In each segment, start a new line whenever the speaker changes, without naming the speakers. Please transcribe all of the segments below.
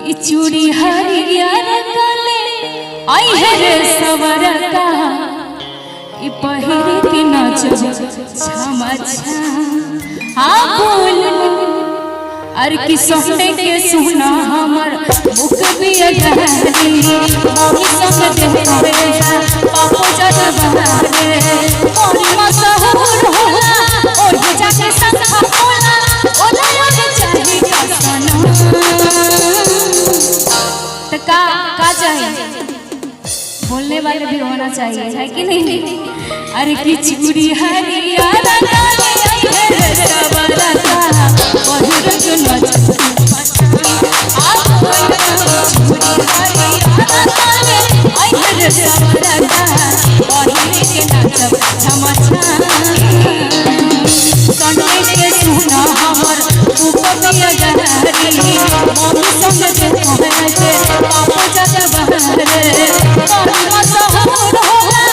कि चूड़ी हरियर काले आई है रे सवर का ई पहिर के नाचब छमा छा आ बोल अरे कि सोने के सोना हमर मुख भी अगहरी मम्मी संग देखे पापो जग बहारे मोरी मसहूर होला ओही जाके संग होला ओला लग चाही का सनम तो का का चाहिए बोलने वाले भी होना चाहिए है कि नहीं। अरे कि चूड़ी हरिया काले आई है रे सवरता पहिर के नाच आ बोल चूड़ी हरिया काले आई है रे सवरता पहिर के नाच छमा छा सन्ने के सुना हमर उपबिया गहरी मम्मी संग जे पहले पापो जग बहरे मोरी मसहूर होला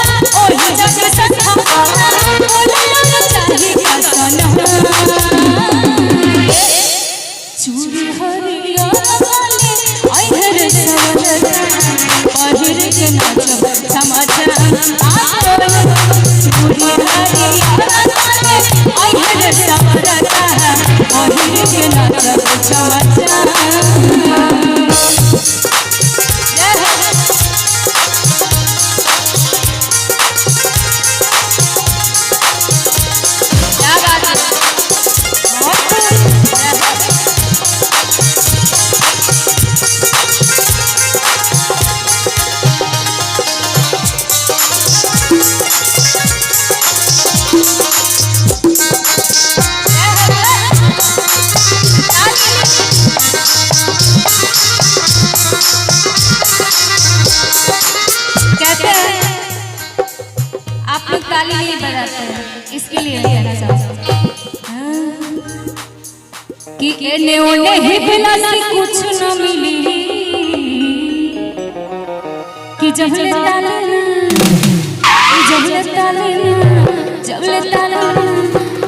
ओही जग संग होला बोले लग चाही का सनम चूड़ी हरिया वाले आई हर सवरता पहिर के नाचब छमा छा आ बोल चूड़ी हरिया वाले आई हर सवरता पहिर के नाचब छमा छा। जय हो। क्या बात है, बहुत खूब। जय हो। कहते हैं आप लोग ताली नहीं बजाते हैं, इसके लिए कहना चाहता हूँ कि एने ओने ही बिना से कुछ न मिली कि जब ले ताली ना जब ले ताली ना जब ले ताली ना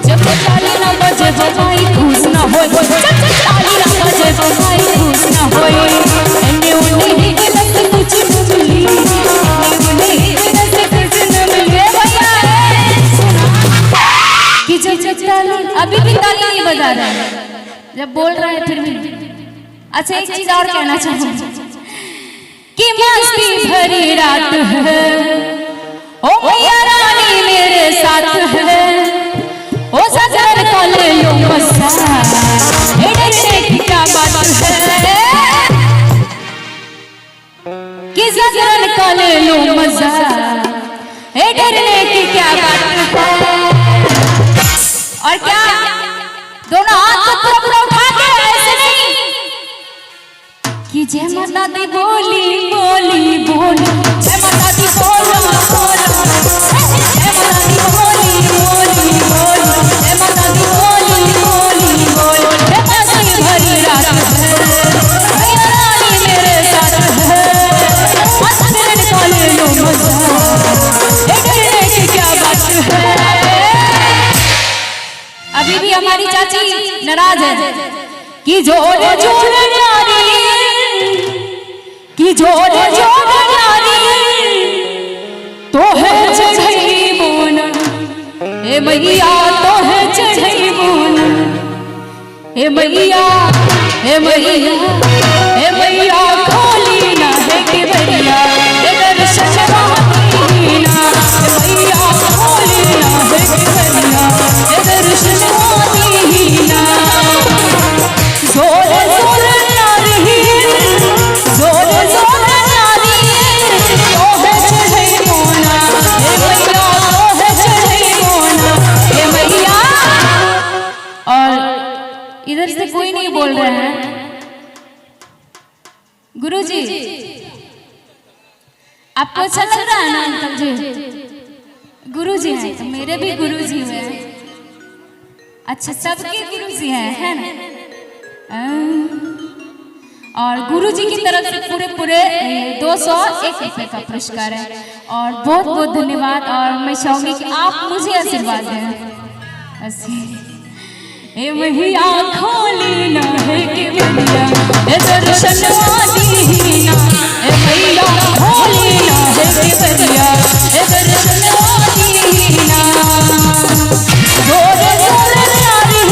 जब ले ताली ना बजे बजाई खुश ना होए जब ले ताली ना बजे बजाई खुश ना होए एने ओने ही बिना से कुछ न मिली एने ओने ही बिना से कुछ न मिली। ए भैया ए, सुना कि जब जब ताली अभी भी ताली नहीं बजा रहे हैं जब बोल रहे हैं फिर भी। अच्छा एक चीज और कहना चाहूंगी कि मस्ती भरी रात है ओ मैया रानी मेरे साथ है ओ सजन का ले लो मस्ता ए डरने की क्या बात है कि सजन का ले लो मजा ए डरने की क्या बात है। और क्या दोनों हाथ को पूरा पूरा उठा के ऐसे नहीं कि जय माता दी बोली बोली बोली जय माता दी बोलो बोलो जय माता दी बोली बोली बोली जय माता दी बोली बोली बोली जय मस्ती भरी रात है मैया रानी मेरे साथ है मस्ती निकाले लो मजा ए डरने की क्या बात है। अभी भी हमारी चाची नाराज है कि जोर जोर नारी कि जोर जोर नारी तो है चढ़ई बोन हे मैया तो है चढ़ई बोन हे मैया हे मैया हे मैया खोली ना है के भैया हे दर्शन ना हे मैया खोली ना है के भैया हे दर्शन ना जोर जोर नारी जोर जोर नारी तो है चढ़ई मोना हे मैया तो है चढ़ई मोना हे मैया। और इधर से कोई नहीं बोल रहे हैं गुरुजी, आपको अच्छा लग रहा है ना अंकल जी? गुरुजी हैं तो मेरे भी गुरुजी हुए हैं। अच्छा सबके गुरुजी हैं, है ना? और गुरुजी की तरफ से पूरे पूरे 201 रुपये का पुरस्कार है और बहुत बहुत धन्यवाद। और मैं चाहूँगी कि आप मुझे आशीर्वाद दें। ए मैया खोली ना है के बनिया, ए ए दर्शन दीना, ए मैया खोली ना है के बरिया, ए दर्शन दीना। गोरे गोरे नारी,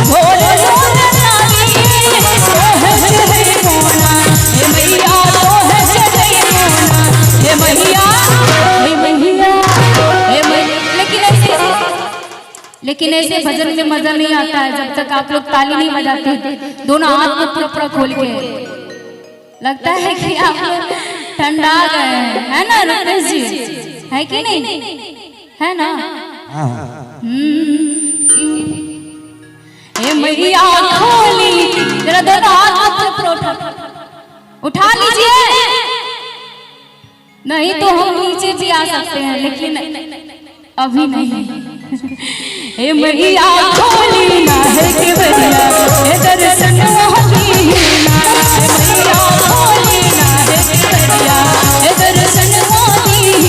गोरे गोरे नारी, तोहे चढ़ई मोना, ए मैया तोहे चढ़ई मोना, ए मैया, ए मैया, ए मैया। लेकिन ऐसे भजन में मजा नहीं आता है जब तक आप लोग ताली नहीं बजाते, दोनों हाथ को पूरा पूरा खोल के। लगता है कि आप लोग ठंडा गए हैं, है ना रुपेश जी, है कि नहीं, है ना? ए मैया खोली, जरा दोनों हाथ को पूरा उठा उठा लीजिए, नहीं तो हम नीचे भी आ सकते हैं, लेकिन अभी नहीं। ए मैया खोली ना है के बरिया, ए दर्शन दीना, ए मैया खोली ना है के बरिया, ए दर्शन दीना। मैया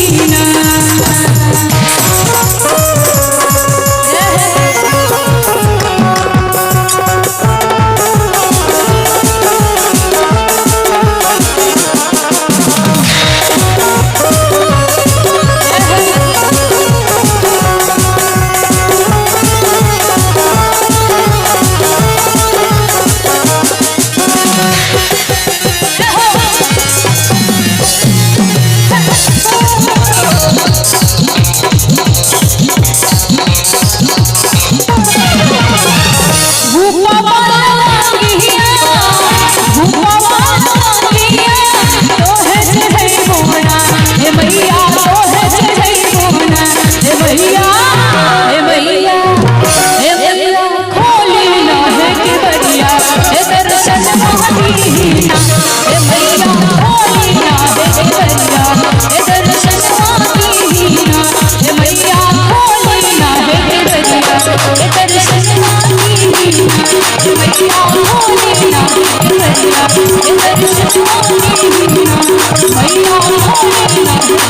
खोली ना है के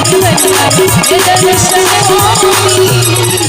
बरिया, ए दर्शन दीना।